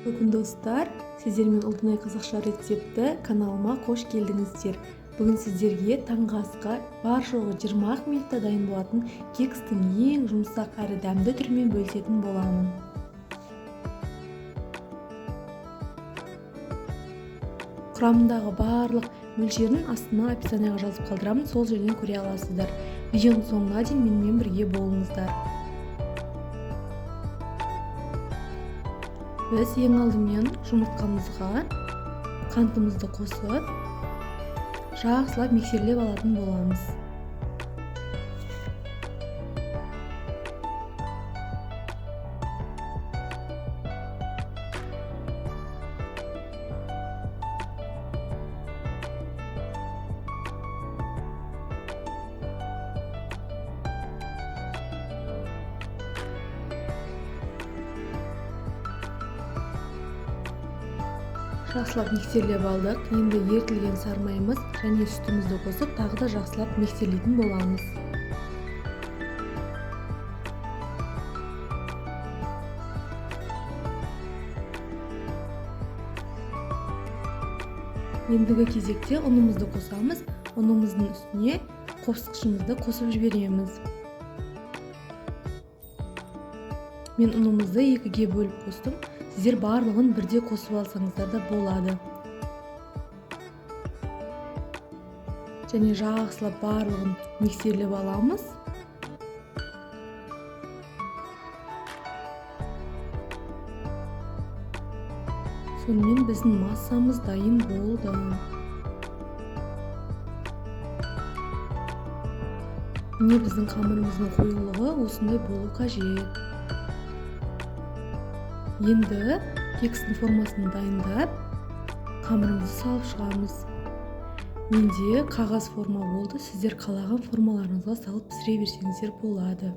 Бүгін достар, сіздермен Ұлтынай қазақша рецепті каналыма қош келдіңіздер. Бүгін сіздерге таңғы асқа бар жоғы 20 минутта дайын болатын кекстің ең жұмсақ әрі дәмді түрімен бөлісетін боламын. Құрамындағы барлық мөлшерін астына описанияға жазып қалдырамын, сол жерден көре аласыздар. Видеоның соңына дейін менімен бірге болыңыздар. Біз ең алдымен жұмыртқамызға қантымызды қосып, жақсылап миксерлеп алатын боламыз. Жақсылап миксерлеп алдық. Енді ерітілген сары майымыз және сүтімізді қосып, тағы да жақсылап миксерлейтін боламыз. Ендігі кезекте ұнымызды қосамыз. Ұнымыздың үстіне қосқышымызды қосып жібереміз. Мен ұнымызды екіге бөліп қостым. Сіздер барлығын бірде қосып алсаңыздар да болады. Және жақсылап барлығын миксерлеп аламыз. Сонымен біздің массамыз дайын болды. Міне біздің қамырымыздың қоюлығы осындай болу қажет. Енді кекстің формасын дайындап, қамырымызды салып шығамыз. Менде қағаз форма болды, сіздер қалаған формаларыңызға салып пісіре берсеңіздер болады.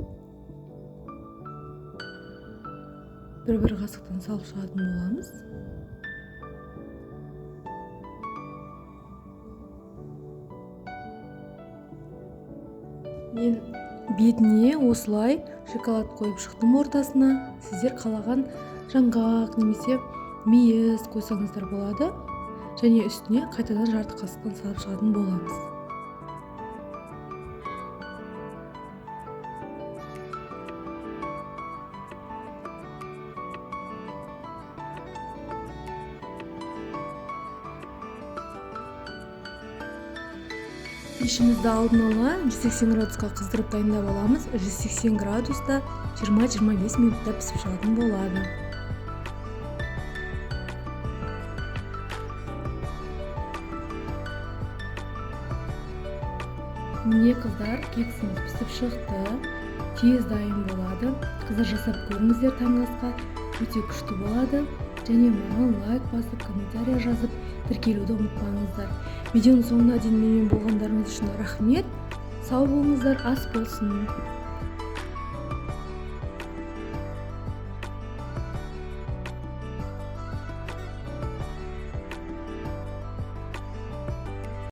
Бір-бір қасықтан салып шығатын боламыз. Мен бетіне осылай шоколад қойып шықтым ортасына. Сіздер қалаған жаңғақ немесе мейіз қойсаңыздар болады. Және үстіне қайтадан жарты қасықтан салып шығатын боламыз. Пешімізді алдын ала 180 градусқа қыздырып дайындап аламыз. 180 градуста 20-25 минутта пісіп шығатын болады. Міне қыздар, кексіміз пісіп шықты. Тез дайын болады. Қыздар жасап көріңіздер таңғы асқа. Өте күшті болады. Және маған лайк басып, комментария жазып, тіркелуді ұмытпаңыздар. Видеоның соңына дейін менімен болғандарыңыз үшін рахмет. Сау болыңыздар, ас болсын.